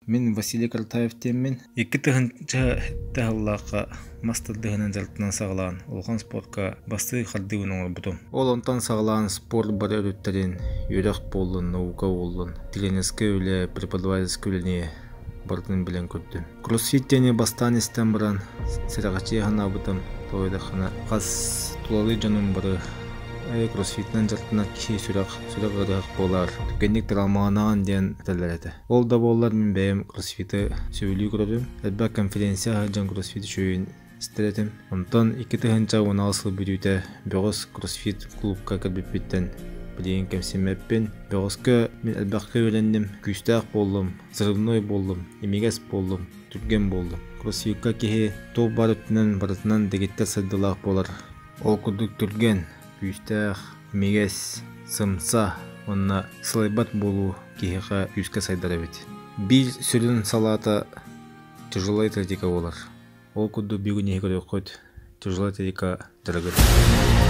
Мин Василий Картаев диэммин. 2007 сыллаахха мас тардыһыынан дьарыктанан саҕалаан улахан спортка бастакы хардыыбын оҥорбутум. Ол онтон саҕалаан спорт бары өрүттэрин, үөрэх буоллун, наука буоллун, тренерскэй үлэ, преподавательскай үлэни барытын билэн көрдүм. Кроссфит диэни бастаан истэн баран сэрэхэччийэ санаабытым, тоҕо диэтэххинэ хас тулалыы дьонум бары кроссфитынан дьарыктанар киһи сүрэх, сүрэх ыарыһах буолар, түргэнник травмаланаҕын диэн этэллэр этэ. Ол да буоллар мин бэйэм кроссфиты сөбүлүү көрөрүм. Элбэх конференция сылдьан кроссфит үчүгэйин истэр этим. Онтон 2016 сыл бүтүүтэ Бөҕөс кроссфит клубка кэлбиппиттэн билигин кэмсиммэппин. Бөҕөскө мин элбэххэ үөрэнним, күүстээх буоллум, взрывной буоллум, имигэс буоллум, түргэн буоллум. Кроссфикка киһи туох баар өттүнэн барытынан дэгиттэр сайдыылаах буолар. Ол курдук түргэн, күүстээх, имигэс, сымса уонна сылайбат буолуу киһиэхэ күүскэ сайдар эбит. Биир сүрүн салаата тяжелая атлетика буолар. Ол курдук бүгүн иһи көрүөххүт тяжелая атлетика дьарыгын.